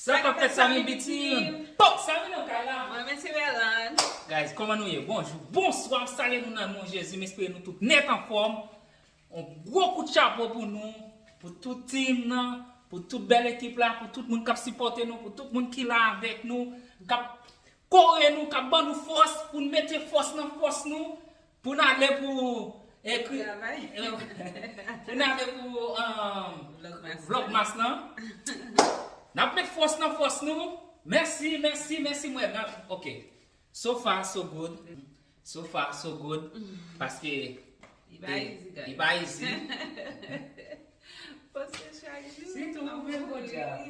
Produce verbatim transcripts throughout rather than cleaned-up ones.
Sa k ap fèt, Samy Bitim? Bon, Samy nan kay la. Mwen, men se Bèlan. Guys, kòman nou ye? Bonjou, bonswa, m salye nou nan non Jezi, m espere nou tout nèt anfòm. On gwo kout chapo pou nou, pou tout team nan, pou tout bèl ekip la, pou tout moun k ap sipòte nou, pou tout moun ki la avèk nou, k ap kore nou, k ap ban nou fòs, pou n mete fòs nan fòs nou, pou n ale pou ekri, pou n ale pou um, vlogmas nan. N ap met fòs nan fòs nou. Mèsi, mèsi, mèsi, mwen. Ok. So far, so good. So far, so good. Paske li pa easy, guys. Li pa easy. Poste chak jou. Sitou ou menm, bon djab.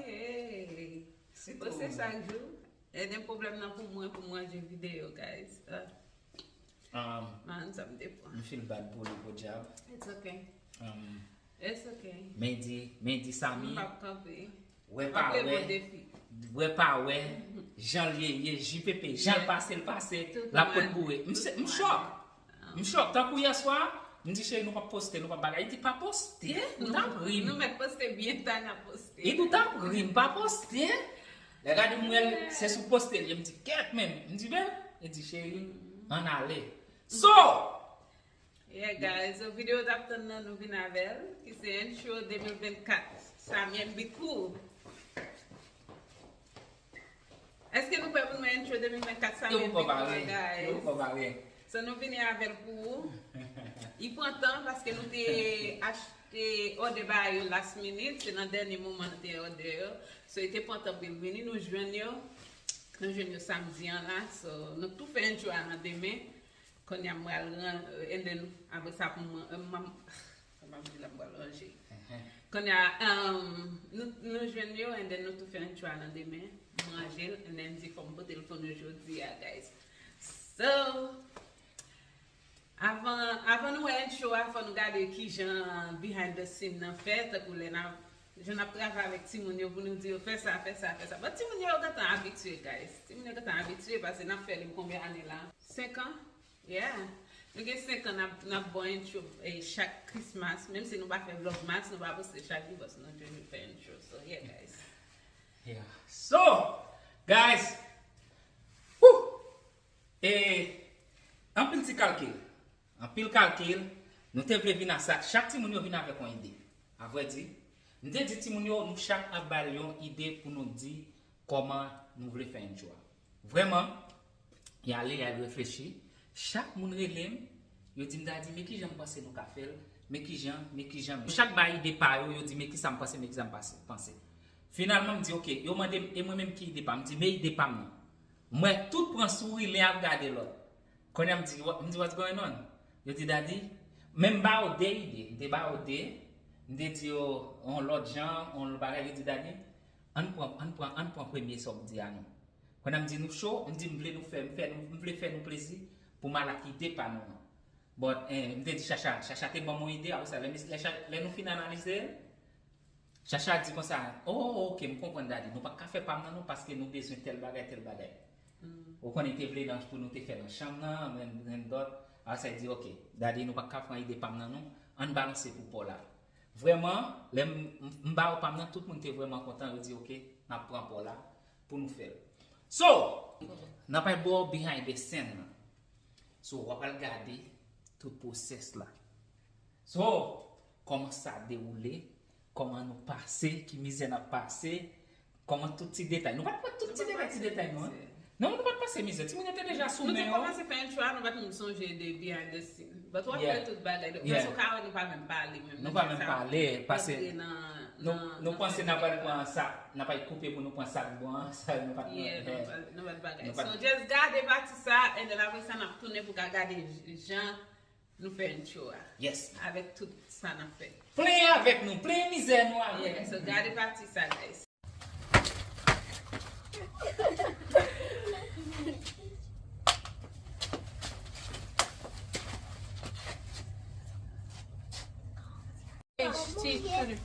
Sitou ou menm. Poste chak jou. E de pwoblèm nan pou mwen, pou m ranje videyo, guys. Ah. Um, man, sa m te pran. M feel bad pou li, bon djab. It's okay. Um, It's okay. Mendy, Mendy Samy. M p ap kanpe. Wè pa wè. Wè pa wè. Jan l ye, ye, J P P. Jan l pase, l pase. L ap pot boure. M chòk. M chòk. Tankou yèswa, m di, cheri, nou p ap poste, nou p ap bagay. Li di, pa poste. Ou t ap ri m. Nou mèt poste byen ta, n ap poste. Li di, ou t ap ri m, pa poste. Lè gade m wè l, se sou poste l ye. M di, kèt, men. M di, ben. Li di, cheri, ann ale. So, Yeah, guys, so videyo w t ap tann nan, nou vin avè l, ki se Intro de mil vennkat. Samy and Bikou. Èske nou prè pou n wè Intro de mil vennkat Samy and Bikou, guys? Yo poko pare. So, nou vini avè l pou ou. Li pran tan paske nou te achte òdè bagay yo last minute. Se nan dènye moman nou te òdè yo. So, li te pran tan pou l vini. Nou jwenn yo. Nou jwenn yo samdi an la. So, nou tou fè intro a nan demen. Kounye a m pral ran, and then apre sa pou mwen, m, m, sa m ap di la m pral ranje. Kounye a, um, nou, nou jwenn yo, and then nou tou fè intro a nan demen. M ranje l, and then m di fò m pote l pou nou jodi a, guys. So, avan, avan nou wè intro a, fò nou gade kijan behind the scene nan fèt, tankou lè n ap, jan n ap travay avèk timoun yo pou nou di yo fè sa, fè sa, fè sa. But timoun yo, yo gentan abitye, guys. Timoun yo gentan abitye, paske n ap fè li pou konbyen ane la? Senk an? Yeah. Nou gen senk an n ap, n ap bon intro, eh, chak Christmas. Menm si nou pa fè vlogmas, nou pa poste chak jou, paske nou toujou fè intro. So, yeah, guys. Yeah. So, guys, woo! E anpil ti kalkil. Anpil kalkil. Nou te vle vin a sa. Chak timoun yo vin avèk yon ide. Avrèdi, m te di timoun yo, nou chak ap ba l yon ide pou nou di kòman nou vle fè intro a. Vrèman, y ale, y al reflechi. Chak moun rele m, yo di m, Daddy, men kijan m panse nou ka fè l, men kijan, men kijan. Chak bay ide pa yo, yo di, men kisa m panse, men kisa m pase, panse. Finalman, m di, oke, yo mande m, e mwen menm ki ide pa m? M di, men ide pa m nan. M wè tout pran souri, len ap gade lòt. Kounye a m di, "What-, m di, what's going on?" Yo di, "Daddy," men m ba yo de ide. M te ba yo de. M te di yo yon lòt jan, yon lòt bagay. Yo di, "Daddy, ann pran, ann pran, ann pran premye sa w di a non." Kounye a m di, "Nou cho?" M di, "M vle nou fè, m fè nou, m vle fè nou plezi pou m al ak ide pa nou an." But, eh, m te di Chacha, Chacha te ban m yon ide, apre sa, lè, lè, lè nou fin analize l, Chacha di konsa, "Oh, ok, m konprann, Daddy. Nou pa ka fè pa m nan non, paske nou bezwen tèl bagay, tèl bagay." Ou konnen, te vle nan, pou nou te fè nan chanm nan, men, men dòt. Apre sa, li di, "Ok, Daddy, nou pa ka pran ide pa m nan non. Ann balanse pou pa w la." Vrèman, lè m, m, m ba yo pa m nan, tout moun te vrèman kontan. Yo di, "Ok, n ap pran pa w la pou nou fè l." So, n ap al ba w behind the scene nan. So, w ap al gade tout pwosès la. So, kòman sa dewoule, kòman nou pase, ki mizè n ap pase, kòman tout ti detay. Nou pa t pran tout ti detay, ti detay, non, hein? Non, nou pa t pase mizè. Timoun yo te deja sou men yo. Nou te kòmanse fè intro a, nou pa t menm sonje de behind the scene. But w ap wè tout bagay. Paske w ka wè nou pa menm pale menm. Nou pa menm pale, paske nou, nou panse n ap al pran sa, n ap al koupe pou nou pran sa k bon an, sa nou pa t pran. Yeah, nou pa t bagay. So, just gade pati sa, and then apre sa, n ap tounen pou ka gade jan nou fè intro a. Yes. Avèk tout sa n ap fè. Plenyen avèk nou, plenyen mizè nou avèk. Yeah, so gade pati sa, guys. H T.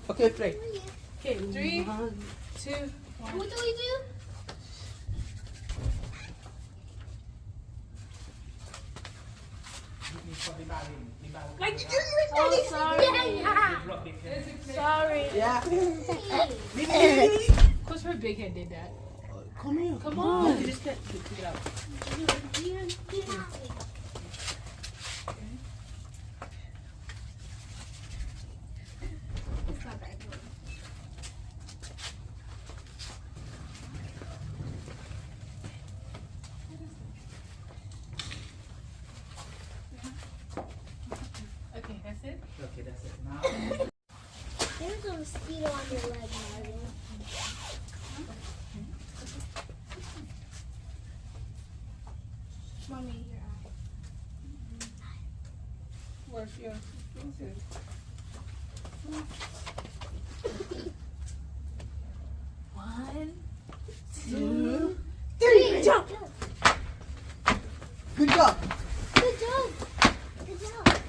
Okay, play. Okay, three, two, one. What do we do? Like, you do it. Oh, sorry. Yeah. Sorry. Yeah. What's her big head did that? Come here. Come on. You just can't pick it up. Okay, that's it. Okay, that's it. Now. There's a mosquito on your leg, Marvin. Mommy, your eye. Wash your. One, two, three, jump. Good job. Good job. Good job.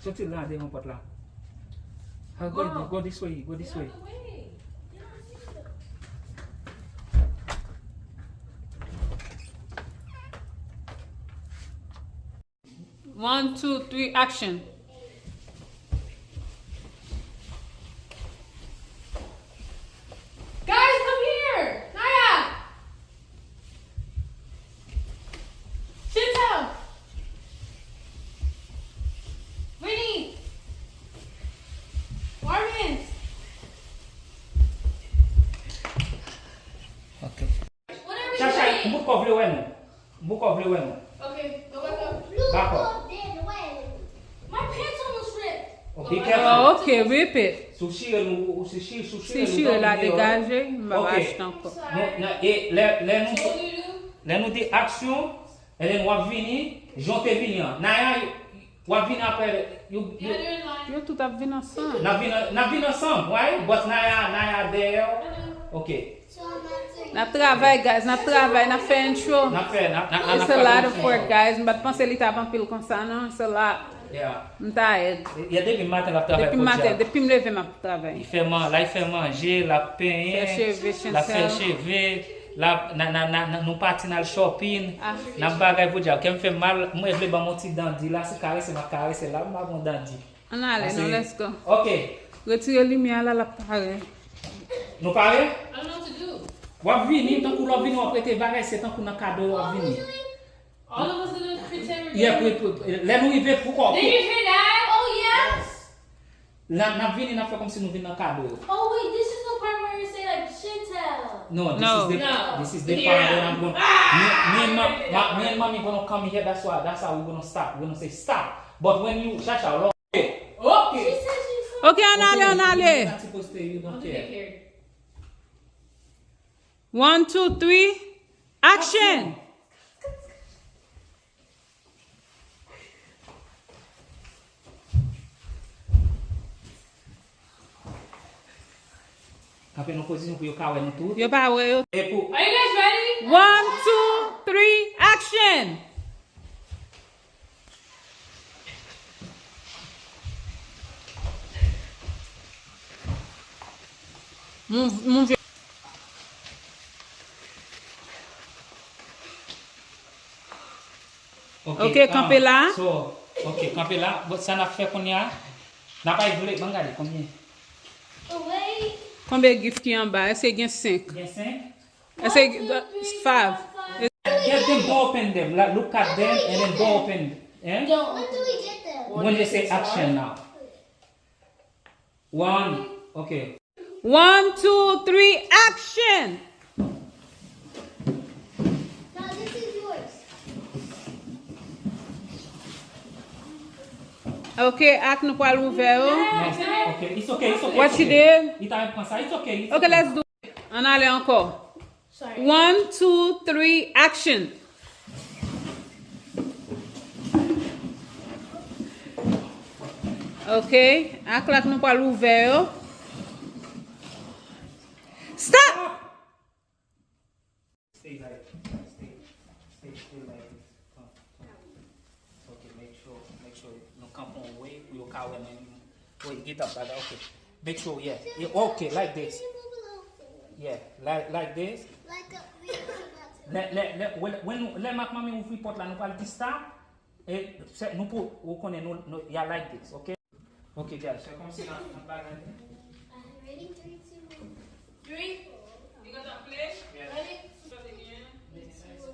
Soti la devan pòt la. Ha, go, go this way, go this way. One, two, three, action. Guys, come here! Naya! Chantel! Winnie! Armin! Ok. Chacha, m poko vle wè nou. M poko vle wè nou. Okay, go back up. Dakò. Look, they went. My pants almost ripped. Oh, be careful. Oh, okay, rip it. Si w chire nou, si w chire, si w Si chire chire nou la dan nou deyò. Degaje, m pa Ok. Achte ankò. Non, nan, e lè, lè nou, What do you do? lè nou di aksyon, e lè nou w ap vini, jan w te vini an. Naya, w ap vini apre, you, you, Yeah, they're in line. Yo tout ap vin ansanm. N ap vin, n ap vin ansanm, right? But Naya, Naya dèyè. Ok. N ap travay, guys. N ap travay. N ap fè intro. N ap fè, n ap, n ap, n ap It's a fè lot of intro. Work, guys. M pa t panse li t ap anpil konsa, non. It's a lot. Yeah. M tired. Yeah, depi maten l ap travay. Depi Koudja. Maten, depi m leve, m ap travay. Li fè man, la li fè manje, l ap penyen, Fè cheve, l ap fè Chantel. Cheve, l ap, na, na, na, na, nou pati n al shopping, Ah. n ap bagay. Koudja, kè m fè mal, mwen vle ban m yon ti dandi la, se karese, m ap karese la, m pa gon dandi. Ann ale, Pase- non, let's go. Ok. Retire limyè a la, l ap pare. Nou pare? I don't know what to do. W ap vini, tankou lè w vini, w ap rete bagay, se tankou nan kado w ap vini. All of us gonna pretend we're Yeah, doing pou, pou, lè nou rive pou kò. Did you hear that? Oh, yes! N ap, n ap vini, n ap fè kòmsi nou vin nan kado. Oh, wait, this is the part where you say, like, Chantel. No, this No. is the, No. this is the Yeah. part where I'm gonna, Ah! me, me and, mo, me and mommy gonna come here, that's why, that's how we're gonna stop, we're gonna say stop. But when you, Chacha, lò, Okay. She said she's Ok, ann ale, ann ale. You're not supposed to, you don't Don't think they care. cared. One, two, three, action! Kanpe nan pozisyon pou yo ka wè nou tout. Yo pa wè yo. E pou Are you guys ready? One, two, three, action! Move, move. Ok, ah, kanpe la. So, ok, kanpe la. Bon, sa n ap fè kounye a, n ap al vle, ban gade konbyen. Konbyen gift ki anba? Èske gen senk? Gen senk? Èske gen five? Get them, don't open them. Like, look at them and then don't open. Eh? When do we get them? When they say action now. One, ok. One, two, three, action! No, this is yours. Ok, ak nou pral ouvè yo. No, ok, it's ok, it's ok. What she did? Li ta pran sa, it's ok, it's Ok, let's do. Ann ale ankò. One, two, three, action! Ok, ak la nou pral ouvè yo. Stop! Stay like, stay, stay still like this. Come, So, nou kanpe yon way pou yo ka wè mwen. Wi, get up, brother. Okay. Make sure, yeah. Yeah, okay, like this. Yeah, like, like this. Lè, lè, lè, when, when, lè m ak manmi ouvri pòt la, nou pral di stop. E, se, nou pou, ou konnen, nou, nou, yeah, like this, okay? Okay, guys, se kòmsi nan, nan bagay. Ready? Three, two, one. Three. You got that play? Yeah. Ready? Start again. Ready? Set, go!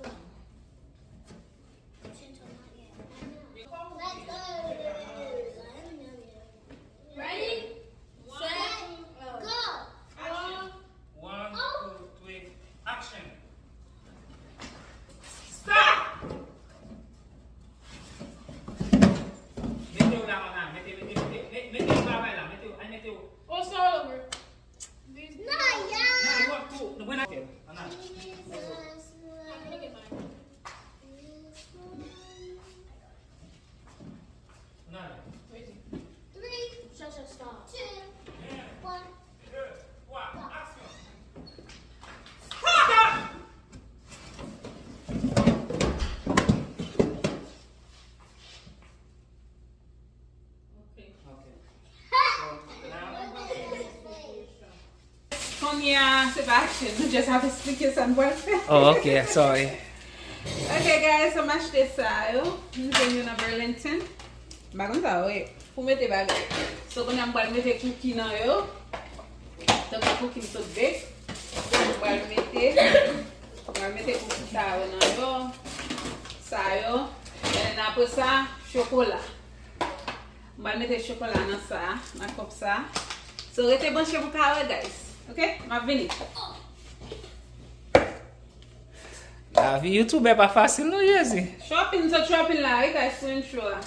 Action. One, two, three, action. Stop! Mete yo la, Ana. Mete, mete, mete, mete, mete yo travay la. Mete yo, ay, mete yo. Oh, start over. Naya! Now you have to, when I, Ana. Look at mine. Naya. Three. Shut your stop. Two. One. Stop! Kounye a, se pa action, nou just ap esplike sa n pral fè. Oh, ok, sorry. Ok, guys, so m achte sa yo. M jwenn yo nan Burlington. M pa konn sa, wi. Pou mete bagay. So, kounye a m pral mete cookie nan yo. Tankou cookie m sot bake. M pral mete, m pral mete cookie sa yo nan yo. Sa yo. And then apre sa, chokola. M pral mete chokola nan sa, nan kòp sa. So, rete branche pou ka wè, guys. Ok? M ap vini. Lavi youtubè pa fasil non, Jezi. Shopping, sot shopping la, wi, guys, pou intro a.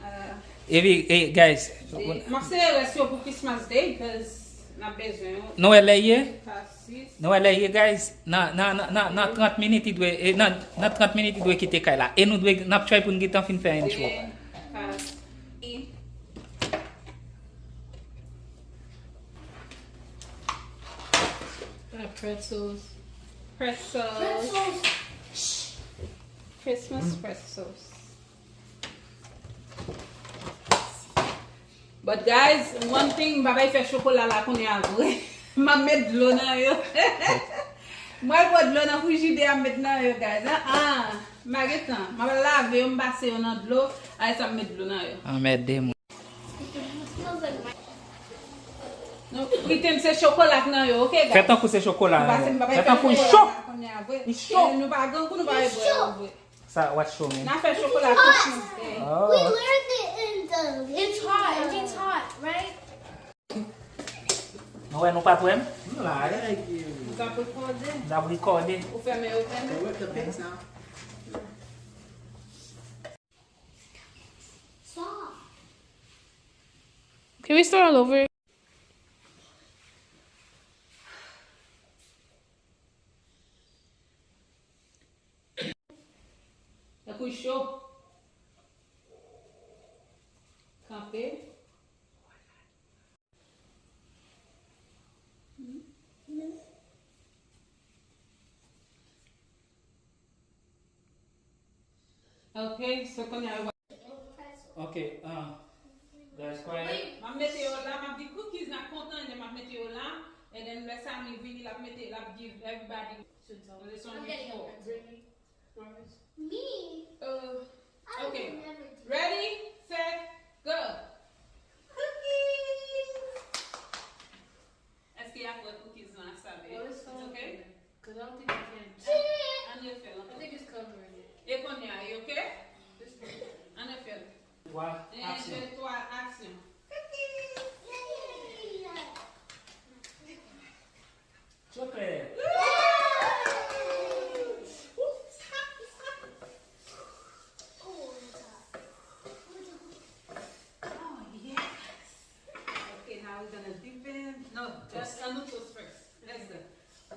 Ah. Epi, eh, guys. M ap sere rès yo pou Christmas Day, 'cause n ap bezwen yo. Nou wè lè ye? Pa sis. Nou wè lè ye, guys? Nan, nan, nan, nan, nan trant minit, li dwe, eh, nan, nan trant minit, li dwe kite kay la. E nou dwe, n ap try pou n gentan fin fè intro. Then, pa sis. Got pretzels. Pretzels. Pretzels. Christmas pretzels. But guys, one thing, m pa bay fè chokola la kounye a vre. M ap met dlo nan yo. M pral pran dlo nan frijidè a, m met nan yo, guys. Ah, ah. M pa gen tan. M ap lave yo, m pase yo nan dlo. Apre sa, m met dlo nan yo. Anmède moun. Nou, pretend se chokola k nan yo, ok, guys? Fè tankou se chokola. Nou pa, nou pa fè tankou li cho. Li cho. Nou pa grangou, nou pa vle bwè yo vre. Sa, what show, man? N a fè chokola Christmas Day. Oh. We learned it in the It's hot. It gets hot, right? Nou wè, nou pa t wè m? M la, like you. M t ap rekòde. M t ap rekòde. Ou fèmen yo, fèmen. Can we start all over? Tankou cho. Kanpe. Ok, so kounye a yo. Ok, ah, guys, quiet. M ap mete yo la, m ap di cookies nan kontan, and then m ap mete yo la, and then lè Sami vini, l ap mete, l ap give everybody. So this one before. Me? Uh, okay. Ready, set, go. Cookies! Èske y ap wè cookies lan ak sa, babe? It's okay? 'Cause I don't think I can. Ann refè l ankò. I think it's covered. E kounye a, you okay? Ann refè l. Twa, aksyon. Un, deux, trois, action. Cookies! Chocolate. Oh, yes. Okay, now we're gonna dip in. No, just, uh, no, toast first. Let's go.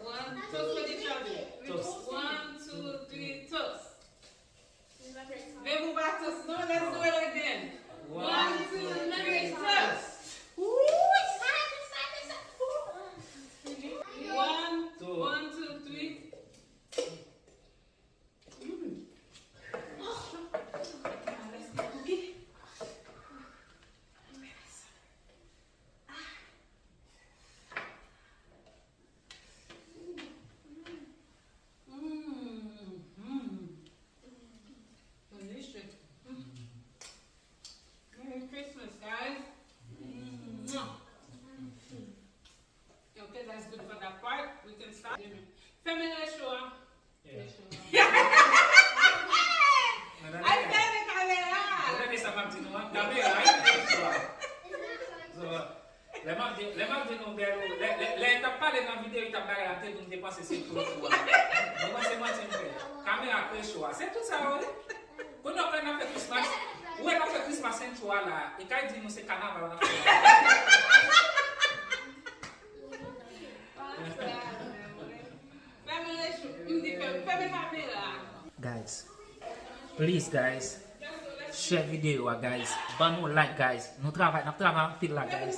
One, toast with each other. Toast. One, two, three, toast. Babe, ou pa toast, non? Let's do it again. One, two, three, toast. Ooh, it's hot, it's hot, it's hot. Ooh. One, one, two, three. Mm. Oh. Let's go, cookie. Ale nan videyo, li t ap bagay la, m te di w m te panse se fou fou a. Mwen panse manti m fè. Kamera krèch ou a. Se tout sa yo ye. Kounye a, w wè n ap fè Christmas, ou wè n ap fè Christmas intro a la, e kay di nou se kanaval n ap fè la. Fèmen lechou, m di fèmen, fèmen kamera. Guys, please guys, share videyo a guys, ban nou like guys, nou travay, n ap travay anpil la guys.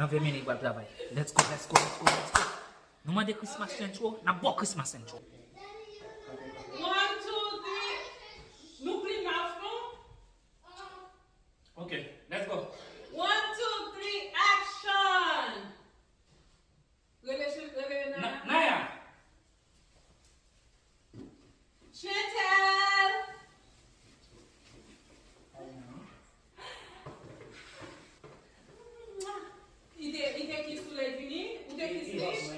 Nan ven minit pral travay. Let's go, let's go, let's go, let's go. Nou mande Christmas intro, n ap ba w Christmas intro. One, two, three. Nou clean mouth nou. Ok, let's go. One, two, three, action. Rele, rele Naya. Naya. Chantel. Li te, li te kiss ou lè l vini? Ou te kiss li?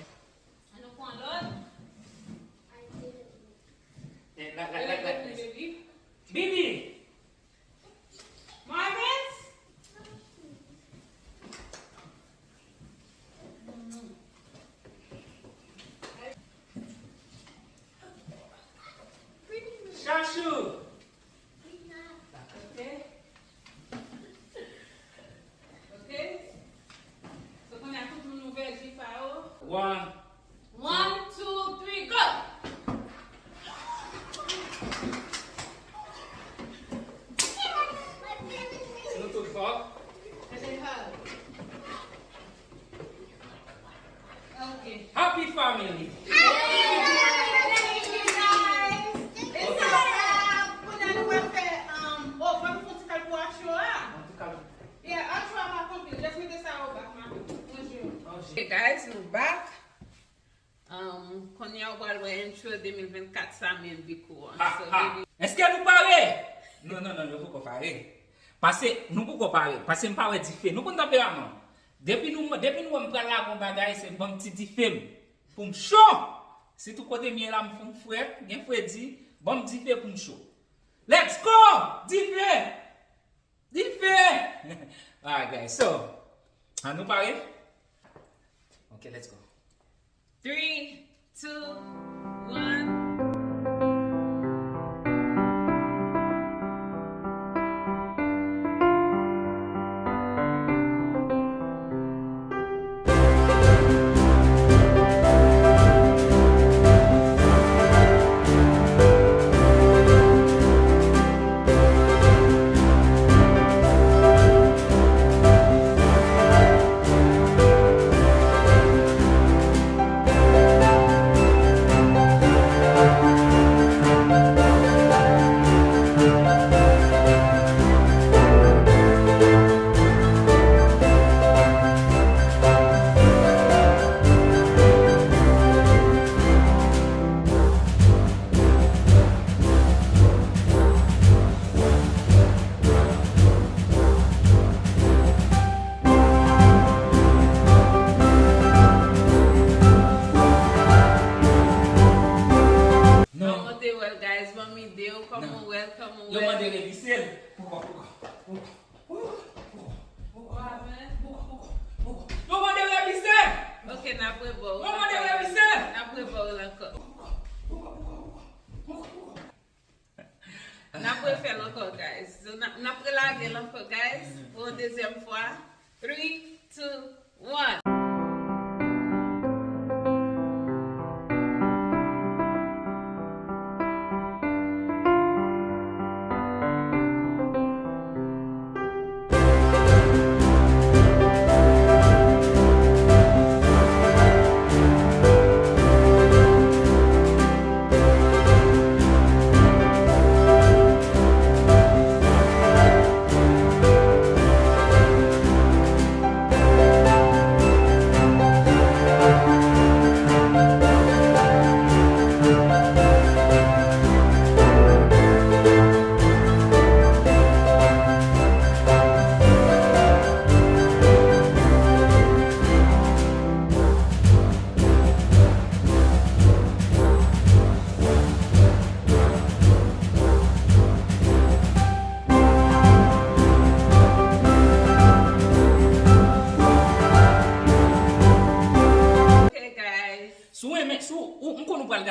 An nou pran lòt. Bibi. Marvens. Chachou. Ok. Ok. So, kounye a tout moun ouvè jif a yo. One. One, two, three, go! Nou tout fò. Gade hug. Ok. Happy family. Kounye a nou pral fè, um, oh, fò nou fè yon ti kal pou Acho a. Yon ti kal. Yeah, Acho a pa konpli. Just mete sa o bak, ma. Bonjou. Ok, guys, nou back. Um, kounye a ou pral wè intro de mil vennkat sa, men Big One. Ha, ha. Èske nou pare? Non, non, non, nou poko pare. Pase, nou poko pare. Pase m pa wè dife. Nou konn tanperaman. Depi nou, depi nou wè m pral lage yon bagay, se ban m ti dife m. Pou m cho. Sitou kote m ye la, m fon frèt, gen fredi, ban m dife pou m cho. Let's go! Dife! Dife! Alright, guys. So, an nou pare? Ok, let's go. Three, two, one. Non. Kòman w te wè l, guys? Ban m ide w. Kòman w wè l? Kòman w wè l? Yo mande revise l. Poko, poko, poko. Yo mande revise! Ok, n ap rebò w. Yo mande revise! N ap rebò w ankò. N ap refè l ankò, guys. So, n ap, n ap relage l ankò, guys, pou yon dezyèm fwa. Three, two, one.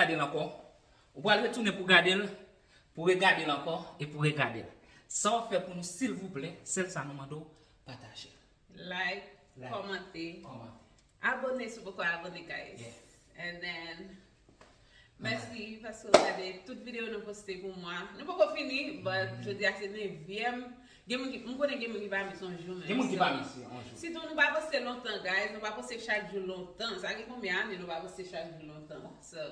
Gade l ankò. Ou pral retounen pou gade l, pou regade l ankò e pou regade l. Sa w ap fè pou nou, silvouplè, sèl sa nou mande w, pataje l. Like, like, kòmante. Kòmante. Abone si w poko abone, guys. Yeah. And then, mèsi paske w gade tout videyo nou poste pou mwa. Nou poko fini, but jodi a se nevyèm. Gen moun ki, m konnen gen moun ki pa miss yon jou menm. Gen moun ki pa miss yon jou. Sitou nou pa poste lontan, guys. Nou pa poste chak jou lontan. Sa gen konbyen ane nou pa poste chak jou lontan? So,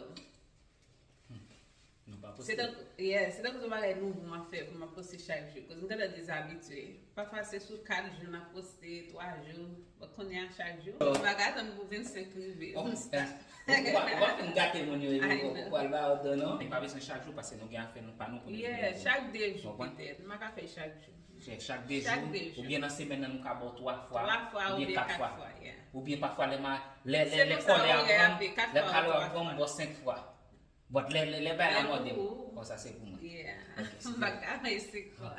nou pa poste. Se tankou, yeah, se tankou se yon bagay nouvo m ap fè pou m ap poste chak jou. Koz m gentan dezabitye. Pafwa se sou kat jou n ap poste, twa jou. Bon, kounye a chak jou. M pa ka tann pou vennsenk rive. Ou pa, ou pa fin gate moun yo, ou pral ba yo dan non. Li pa bezwen chak jou paske nou gen afè nou pa nou pou nou. Yeah, chak de jou petèt. M pa ka fè chak jou. Chak de jou, oubyen nan semèn nan nou ka ba w twa fwa, oubyen kat fwa. Oubyen pafwa lè ma, lè, lè, lè kòlè a pran m, lè kòlè a pran m, m ba w senk fwa. But lè, lè, lè bagay la mòde m, konsa se pou mwen. Yeah. M pa ka fè senk fwa.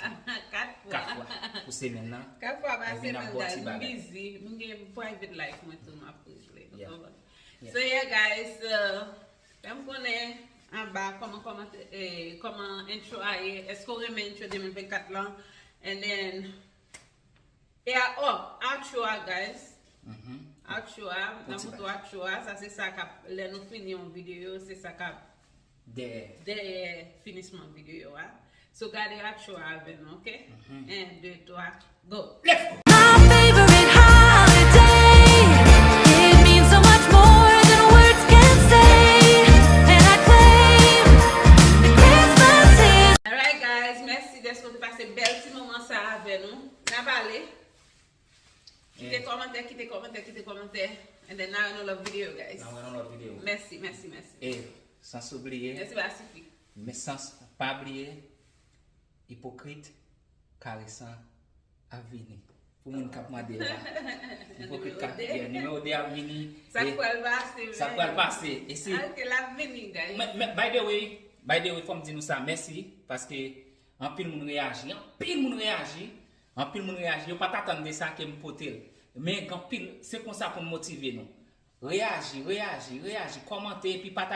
Kat fwa. Kat fwa pou semèn nan. Kat fwa pa semèn, guys. M busy. M gen private life mwen tou m ap regle. Ou konprann? So yeah, guys, uh, fè m konnen anba kòman, kòman, eh, kòman intro a ye. Èske w renmen intro de mil vennkat lan? And then, e a, oh, outro a, guys. Outro a, m ap montre w outro a. Sa se sa k ap, lè nou fini yon videyo, se sa k ap dèyè, dèyè finisman videyo a. So, gade outro a avè nou, ok? En, de, twa, go! Let's go! My favorite holiday. It means so much more than words can say. And I claim that Christmas is. Alright, guys, mèsi dèske w te pase bèl ti moman sa avè nou. N ap ale. Kite kòmantè, kite kòmantè, kite kòmantè. And then now another video, guys. Now another video. Mèsi, mèsi, mèsi. E sans oubliye. Mèsi pa sifi. Men sans pa bliye, ipokrit, karesan ap vini. Pou moun k ap mande la. Ipokrit k ap vini. Nimewo de ap vini. Sa k pral pase, sa k pral pase. E se. Ok, l ap vini, guys. Men, men, by the way, by the way, fò m di nou sa, mèsi, paske anpil moun reyaji, anpil moun reyaji, anpil moun reyaji. Yo pa t atann de sa ke m pote l. Men gen anpil, se konsa pou n motive nou. Reyaji, reyaji, reyaji, kòmante epi pataje.